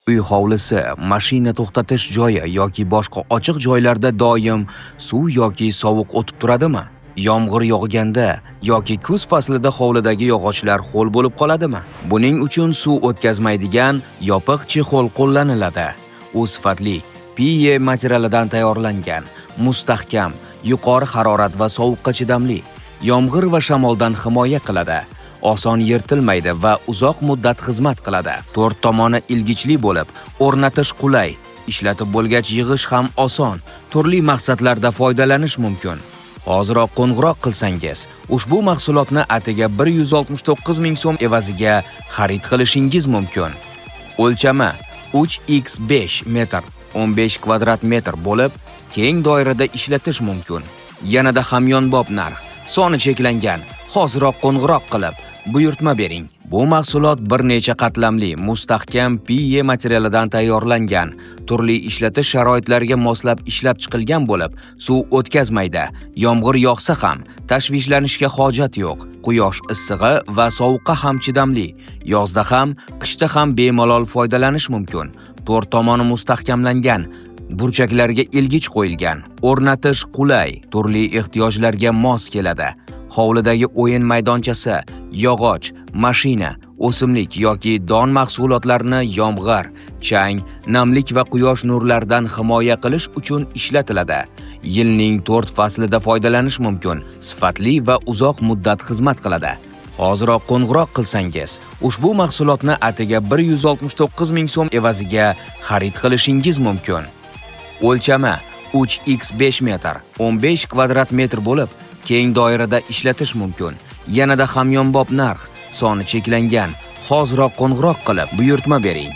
Uy hovlisi, mashina to'xtatish joyi yoki boshqa ochiq joylarda doim suv yoki sovuq o'tib turadimi? Yomg'ir yog'ganda yoki kuz faslida hovlidagi yog'ochlar ho'l bo'lib qoladimi? Buning uchun suv o'tkazmaydigan yopiq chexol qo'llaniladi. U sifatli PE materialidan tayyorlangan, mustahkam, yuqori harorat va sovuqqa chidamli, yomg'ir va shamoldan himoya qiladi. Oson yirtilmaydi va uzoq muddat xizmat qiladi. To'rt tomoni ilgichli bo'lib, o'rnatish qulay, ishlatib bo'lgach yig'ish ham oson, turli maqsadlarda foydalanish mumkin. Hoziroq qo'ng'iroq qilsangiz, ushbu mahsulotni atigi 169 ming so'm evaziga xarid qilishingiz mumkin. O'lchami 3x5 metr, 15 kvadrat metr bo'lib, keng doirada ishlatish mumkin. Yanada hamyonbop narx, soni cheklangan. Hoziroq qo'ng'iroq qilib, buyurtma bering. Bu mahsulot bir necha qatlamli, mustahkam PE materialidan tayyorlangan, turli ishlatish sharoitlariga moslab ishlab chiqilgan bo'lib, suv o'tkazmaydi. Yomg'ir yog'sa ham tashvishlanishga hojat yo'q. Quyosh issig'i va sovuqqa ham chidamli. Yozda ham, qishda ham bemalol foydalanish mumkin. To'rt tomoni mustahkamlangan, burchaklarga ilgich qo'yilgan. O'rnatish qulay, turli ehtiyojlarga mos keladi. Hovlidagi o'yin maydonchasi, yog'och, mashina, o'simlik yoki don mahsulotlarini yomg'ir, chang, namlik va quyosh nurlaridan himoya qilish uchun ishlatiladi. Yilning 4 faslida foydalanish mumkin, sifatli va uzoq muddat xizmat qiladi. Hoziroq qo'ng'iroq qilsangiz, ushbu mahsulotni atigi 169 ming so'm evaziga xarid qilishingiz mumkin. O'lchami 3x5 metr, 15 kvadrat metr bo'lib, keng doirada ishlatish mumkin. Yanada hamyonbop narx, soni cheklangan. Hoziroq qo'ng'iroq qilib buyurtma bering.